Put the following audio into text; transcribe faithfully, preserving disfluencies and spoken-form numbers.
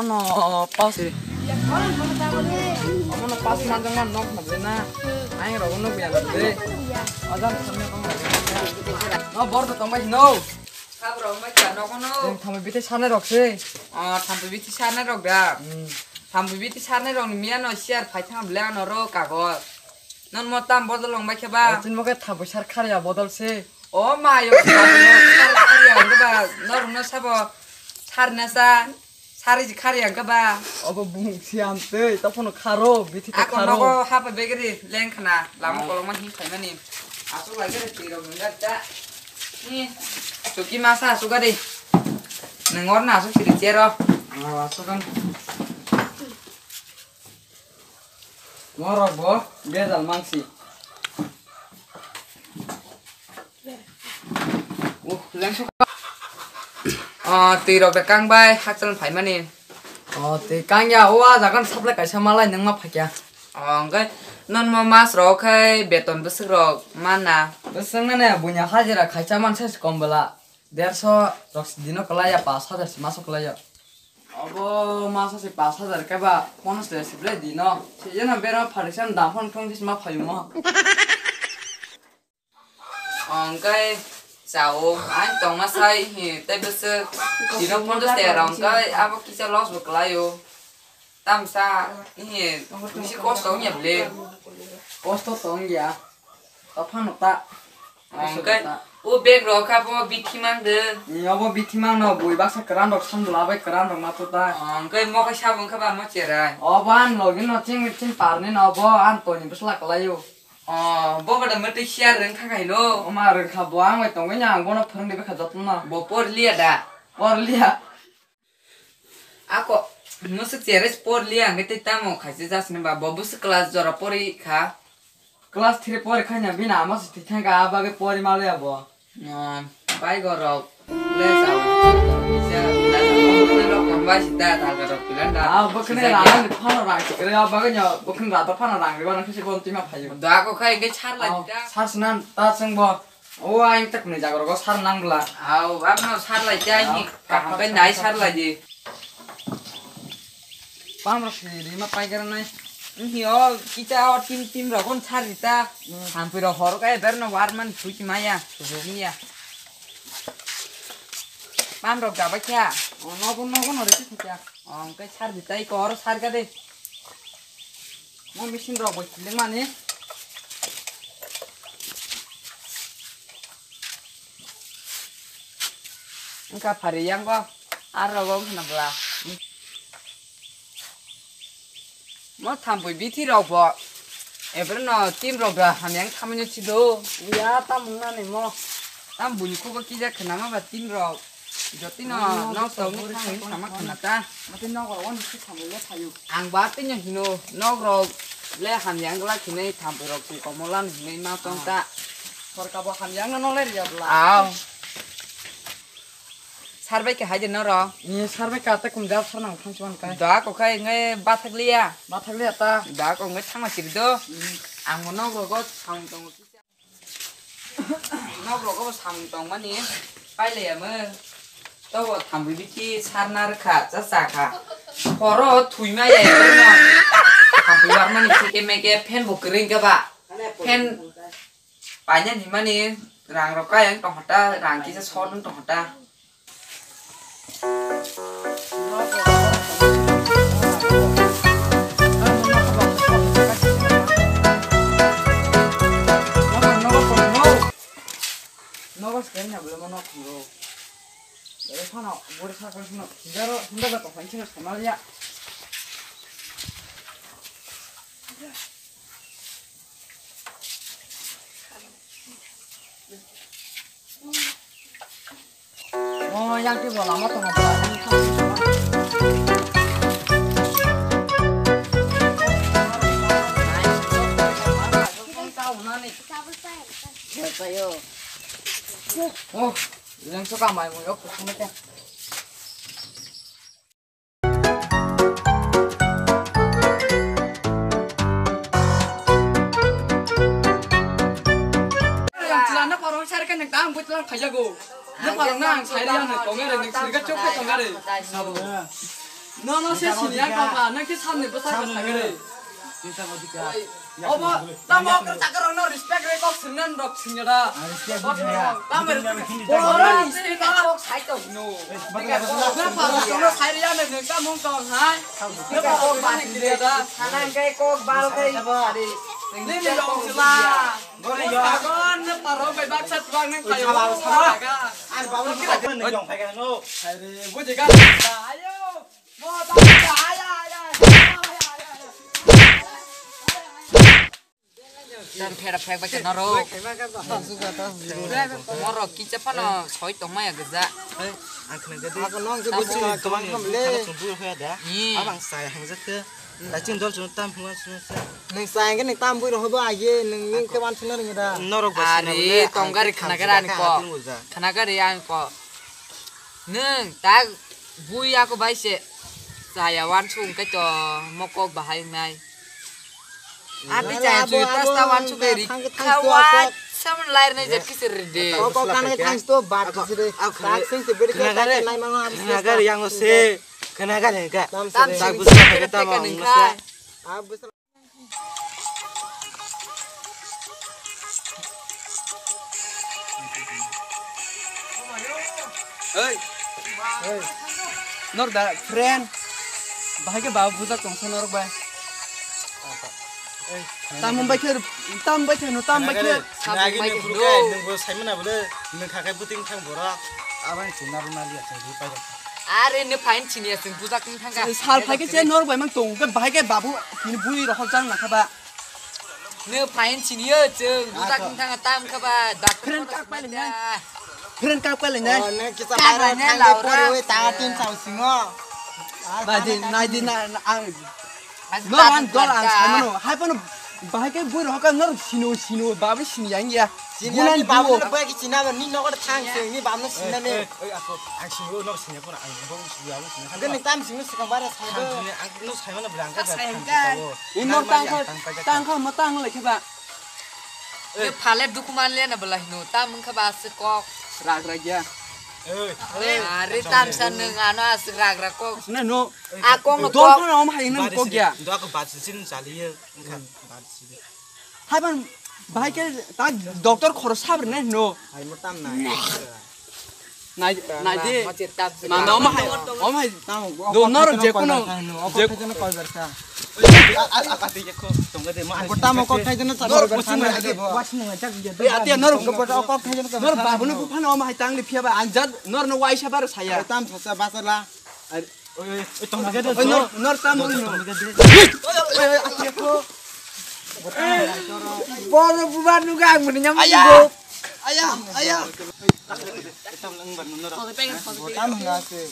No, pas. Omo no pas manjak man nok na bena. Aing rogo no buya na de. Ojan samne kong na. No bor to tong bai no. Kha bro, mai cha no kono. Thambi biti sane rok se. Ah, thambi biti sane rok da. Hmm. Thambi biti sane rok ni miya no share phai thang ble ano ro kagol. Non mo tam bodol long bai khe ba. Tin mo khe thambi sar khar ya bodol se. O ma yo, sar khar ya ang ba. Nor no sabo sar na sa. Sari ji khari ang kaba. Obo bung siam tei, to phano kharo, bithi to ako kharo. Nogo hapa begri leng khna, lama koloma hin khaimani. Asuk lai gari tiro mungga ta. Ni, suki masa asuk gari. Nengor na asuk siri chero. Ah, asuk kan. Morok bo bejal mangsi. Uh, lengsu. Oh, twi rok da kang bai hakchal phaimani. Oh, twi kang ya, o a jagan saplai kaisa malai nang ma phakya. Oh, hwnkhe non mo mas rok khai beton bwswk rok mana. Bwswk nane bunya hajira khaisa mansa se kom bwla. Derso rok dino kwlai ya, pas hajar se maso kwlai ya. Obo masa se pas hajar khe ba, ponos de sible dino. Sejeno bero pharisam dam phone thong kis ma phaimo. Hwnkhe chao, ang tongma sai hi, tei bwswk dino ponchash taka rok hwnkhe abo kisa loss bo kwlaio. Tamsa hi, bisi kosto wngya ble. Kosto to wngya. To phano ta. Hwnkhe o bag rok kha bo bithi mang de. Ni obo bithi mang no, bui baksa kwran rok sam bwla bai kwran rok ma to ta. Hwnkhe mo khe sabo wngkha ba mo cherai. Obo an logi no ching ching parni no obo an toni bwsla kwlaio. Oh, bo bada mwtwi siya rwng kha khai no. Oma rwng kha bo, ang bai tongwi nya, ang bono phwrwng de bwkha jotono. Bo por liya da? Por liya. Ako, mwswk chere por liya hwnkhe tei tamo khaisa jasni ba, bo bwswk class jora pori kha? Class three pori kha nya, bini ama se thik kha, a bagwi pori ma liya bo. No, bai gorok le sao. Kisa rok hambai sita, talga rok pilan da. Ah, bwkhwni rang phano rang sikre, ah, bagwi no bwkhwni rada phano rang riba, nang kisi bon tima phayo. Da ko khai ke char lai da. Sar sinan ta chwng bo. O, ang tak ni jaga rogo sar nang bla. Au, abno sar lai da hi. Kaham kai nai sar lai di. Pam rok si rima pai gara nai. Hi o, kita o tim tim rok on sar di ta. Hmm. Hampir hor kai ber no war man suci maya, suci maya. Pam rok jaba kya. Oh, nogo, nogo no rikhi kya. Oh, kai sar di tai kor sar ga de. Mo machine rok bo kiling mani. Engka phari yang ko. Ar rogo khna bla. Mo thampui bithi rok bo. Ebreno team rok da hamyang thamani chido. Ya tamung nani mo. Tam buini khubo kija khna ma ba team rok. Jotino nok tong ni thang ni thama khna ta. Mate nok rok ni si thampui le thayu. Ang ba tini hino nok rok le hamyang gla khine thampui rok si komolan hinui ma tong ta. Sorka bo hamyang no le riya bla. Aw. Sar bai khe hai de noro. Ni sar bai ka ta kum jar sar nang thang chuan kai. Da ko khai ngai bathak liya. Bathak liya ta. Da ko ngai thangma siri do. Hmm. Ang mo nok rogo samung tongo kisa. Nok rogo samung tong mani. Pai le ya mo. To bo thambi biti sar nar kha cha cha kha. Horo thui ma ya. Thambi war mani sike meke fan bo kring ka ba. Fan Paina ni mani rang rok kaya wng tong kha ta, rang kisa sot wng tong kha ta. Nogo se kanya bole mo nok thang rw. Bole phano bore sakal phano hinjaro hinda ba tong kha, hinjaro sama ya. Oh, yang ti bola mo tong ba. Oh, yang suka mai mo yok. Ang chwla na parong sar khe nang tang butlang khaijago. Na parong na ang sai ya na tong are, nang sirga chok khe tong are. No, no, se sini ya kok ba, nang ke samne bwsa ka sagre. Oi, obo, tamo kok chakar no respect re kok sini nan rok sini da. Respect bujina. Tamo respect bujina. Oro ni sini ka kok sai to no. Na pa no sai ya ne ne ka mong kong hai. Na pa kok ba ni da. Sanan ke kok bal ke ari. Ni ni rok sila. Sagon ne paro bai baksa tuang nang kayo. Ang babu ni kata nang jong phai ka no. Are, buji ka. Ayo. Mo ta, ayo, ayo, ayo. Tam phera phek bai ka noro. Morok kicha phano soi tong maya gija. Ang khna gede. Ako nong ke buji ka kamang kam le. Chumbu hoya da. Abang sai hang jat ke. Laching dol chun tam huan chun se. Nung sai hingke nung tam bui rok bo aye nung nung ke wan chuna ringi da. Norok bai sina bole. Ari tong gari khana gari ani ko. Khana gari ani ko. Nung ta bui ako bai se. Saya wan chung ke to mokok bahai nai. Abi chaya chu ta sta wan chu ke ri. Khawa sam lai nai jet kisi rede. Kok kok kan ke thang sto bat kisi re. Tak sing se beri ke tak nai ma ma. Khana gari yang se. Khana gari ka. Tam sing. Tak busa ke ta ma. Oi. Nor da friend. Bahai ke babu bujak tong sa norok bai. Tam bai khe, tam bai khe, no tam bai khe. Nagi ni puru kai nung bo sai mana bole nung kha kai buting thang bora. Abang chuna runa liya chang pai. Are ne phain chini ya chwng puja kung thangka. Sal phai khe se nor bai mang tong khe bahai khe babu kini bui rok jang na kha ba. Ne phain chini ya chwng puja kung thangka tam kha ba. Friend kak pai le nai. Friend kak pai le nai. Oh, ne kisa bai rok thang khe pori oi ta tin chao singo. Ba di nai di na ang. Nor ang dol ang samano. Hai pano bahai khe bui rok nor sino sino babu sini yang ya. Sini yang babu bai khe china ba ni nogo thang se ni babu sina ne. Oi ako ang sini no sini ko ang bong sini ang sini. Gani tam sini sikang bara sai do. Ang no sai mana blang ka sai ka. Umor tang kha tang kha ma tang lai khe ba. Ye phale dukuman le na bela hino tam kha ba se kok. Rag rag ya. Are tam sa nung ano as rag rag kok. Na no. Akong no dol kok. Phano om hai nang kok ya. Do ako bat sin chaliye. Hai ban bahai khe ta doctor khoro sabri nai no. Hai mo tam nai. Nai nai de. Mama om hai om hai. Do nor je kono je kono koi bersa. Akati je ko tong de ma. Ko tam ko khai jeno char bersa. Ati nor ko ko khai jeno. Nor babu no phano om hai tang li phia ba anjat nor no waisa bar saya. Tam sa sa basala. Oi, oi, oi, tong lagi deh. Oi, nor, nor, tam, nor. Oi, oi, oi, oi, oi, oi, oi. Boro bubar nuga ang muni nyam. Aya, aya, aya. Tam nang ban nor. Tam nang se.